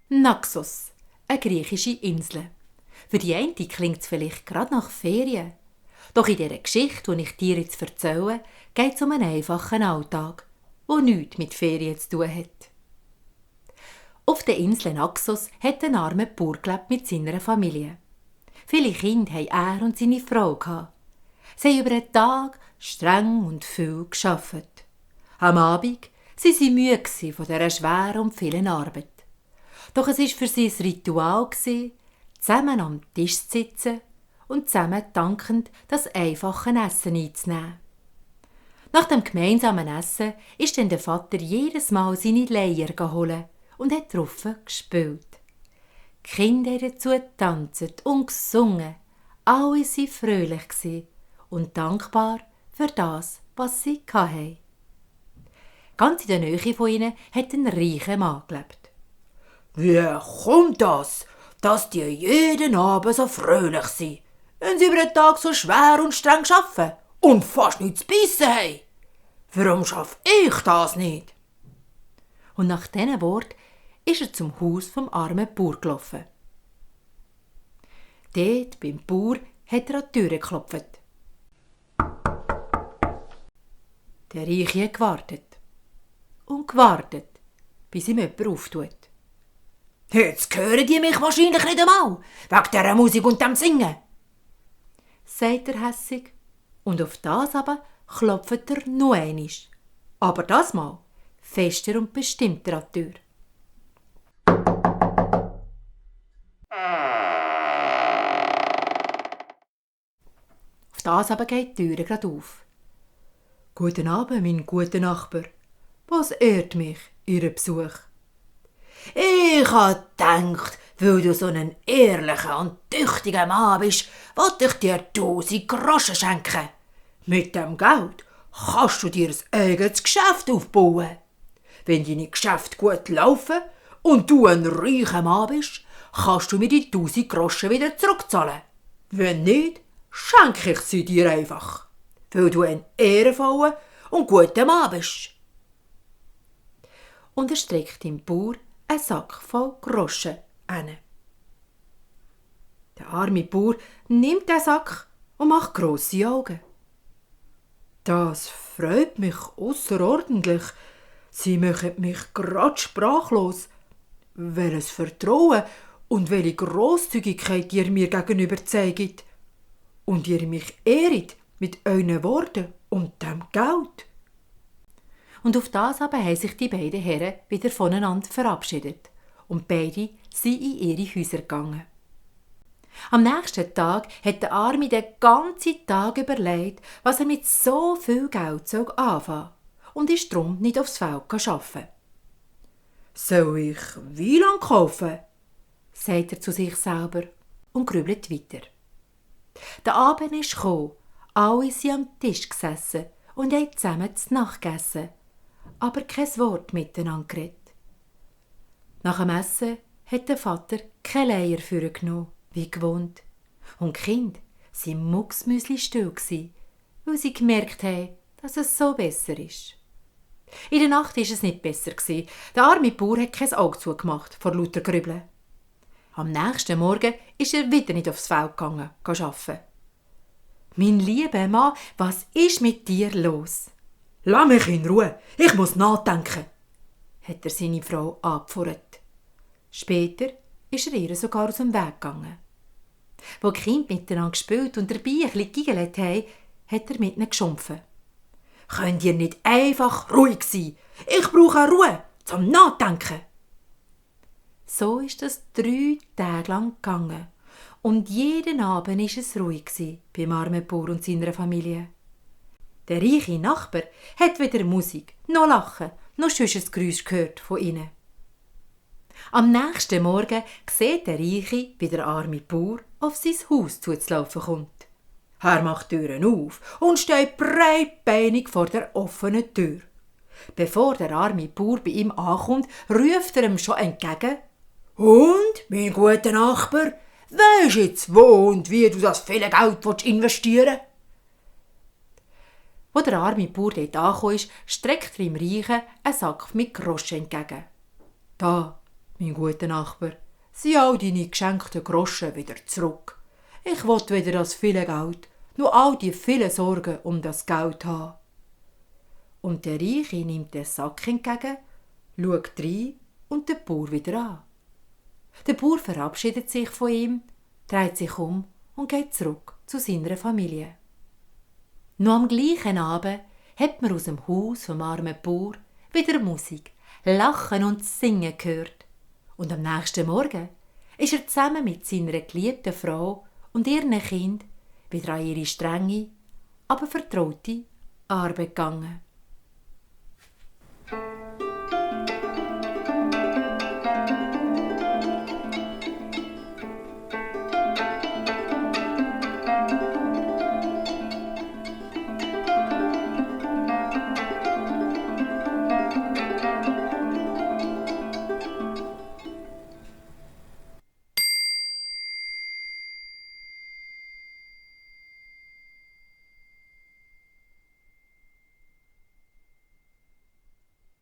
Naxos, eine griechische Insel. Für die eine klingt es vielleicht gerade nach Ferien. Doch in dieser Geschichte, die ich dir jetzt erzähle, geht es um einen einfachen Alltag, der nichts mit Ferien zu tun hat. Auf der Insel Naxos hat ein armer Bauer gelebt mit seiner Familie. Viele Kinder hatten er und seine Frau. Sie haben über den Tag streng und viel gearbeitet. Am Abend waren sie müde von dieser schweren und vielen Arbeit. Doch es war für sie ein Ritual, zusammen am Tisch zu sitzen und zusammen dankend das einfache Essen einzunehmen. Nach dem gemeinsamen Essen ist dann der Vater jedes Mal seine Leier geholt und hat drauf gespielt. Die Kinder haben dazu getanzt und gesungen. Alle waren fröhlich und dankbar für das, was sie hatten. Ganz in der Nähe von ihnen hat ein reicher Mann gelebt. Wie kommt das, dass die jeden Abend so fröhlich sind, wenn sie über den Tag so schwer und streng arbeiten und fast nichts zu beißen haben? Warum schaffe ich das nicht? Und nach diesen Worten ist er zum Haus vom armen Bauer gelaufen. Dort beim Bauer hat er an die Tür geklopft. Der Reiche hat gewartet und gewartet, bis ihm jemand auftut. Jetzt hören die mich wahrscheinlich nicht einmal, wegen dieser Musik und dem Singen, sagt er hässig. Und auf das aber klopft er noch einmal. Aber das Mal fester und bestimmter an die Tür. Auf das aber geht die Tür gerade auf. Guten Abend, mein guter Nachbar. Was ehrt mich, Ihr Besuch? Ich habe gedacht, weil du so ein ehrlicher und tüchtiger Mann bist, wollte ich dir 1000 Groschen schenken. Mit dem Geld kannst du dir ein eigenes Geschäft aufbauen. Wenn deine Geschäfte gut laufen und du ein reicher Mann bist, kannst du mir die 1000 Groschen wieder zurückzahlen. Wenn nicht, schenke ich sie dir einfach, weil du ein ehrenvoller und guter Mann bist. Und er streckt dem Bauer einen Sack voll Groschen hin. Der arme Bauer nimmt den Sack und macht grosse Augen. Das freut mich ausserordentlich. Sie machen mich grad sprachlos. Welches Vertrauen und welche Grosszügigkeit ihr mir gegenüber zeigt. Und ihr mich ehret mit euren Worten und dem Geld. Und auf das aber haben sich die beiden Herren wieder voneinander verabschiedet und beide sind in ihre Häuser gegangen. Am nächsten Tag hat der Arme den ganzen Tag überlegt, was er mit so viel Geld anfangen soll und ist darum nicht aufs Feld arbeiten. Soll ich Weiland kaufen? Sagt er zu sich selber und grübelt weiter. Der Abend ist gekommen, alle sind am Tisch gesessen und haben zusammen zu Nacht gegessen, aber kein Wort miteinander geredet. Nach dem Essen hat der Vater keine Leier vorgenommen, wie gewohnt, und die Kinder waren mucksmüsli-still, weil sie gemerkt haben, dass es so besser ist. In der Nacht war es nicht besser. Der arme Bauer hat kein Auge zugemacht vor lauter Grübeln. Am nächsten Morgen ist er wieder nicht aufs Feld gegangen, arbeiten. «Mein lieber Mann, was ist mit dir los?» «Lass mich in Ruhe, ich muss nachdenken», hat er seine Frau angepfurrt. Später ist er ihr sogar aus dem Weg gegangen. Wo die Kinder miteinander gespielt und dabei ein bisschen gegigelt haben, hat er mit ihnen geschumpfen. «Könnt ihr nicht einfach ruhig sein? Ich brauche Ruhe zum Nachdenken.» So ist es 3 Tage lang gegangen. Und jeden Abend war es ruhig beim armen Bauer und seiner Familie. Der reiche Nachbar hat weder Musik, noch Lachen, noch sonst ein Geräusch gehört von ihnen. Am nächsten Morgen sieht der Reiche, wie der arme Bauer auf sein Haus zuzulaufen kommt. Er macht die Türen auf und steht breitbeinig vor der offenen Tür. Bevor der arme Bauer bei ihm ankommt, ruft er ihm schon entgegen: «Und, mein guter Nachbar, weisst jetzt wo und wie du das viele Geld investieren willst?» Wo der arme Bauer dort angekommen ist, streckt er ihm Reichen einen Sack mit Groschen entgegen. «Da, mein guter Nachbar, sind all deine geschenkten Groschen wieder zurück. Ich will wieder das viele Geld, nur all die vielen Sorgen um das Geld haben. Und der Reiche nimmt den Sack entgegen, schaut rein und den Bauer wieder an. Der Bauer verabschiedet sich von ihm, dreht sich um und geht zurück zu seiner Familie. Noch am gleichen Abend hat man aus dem Haus vom armen Bauer wieder Musik, Lachen und Singen gehört. Und am nächsten Morgen ist er zusammen mit seiner geliebten Frau und ihren Kind wieder an ihre strenge, aber vertraute Arbeit gegangen.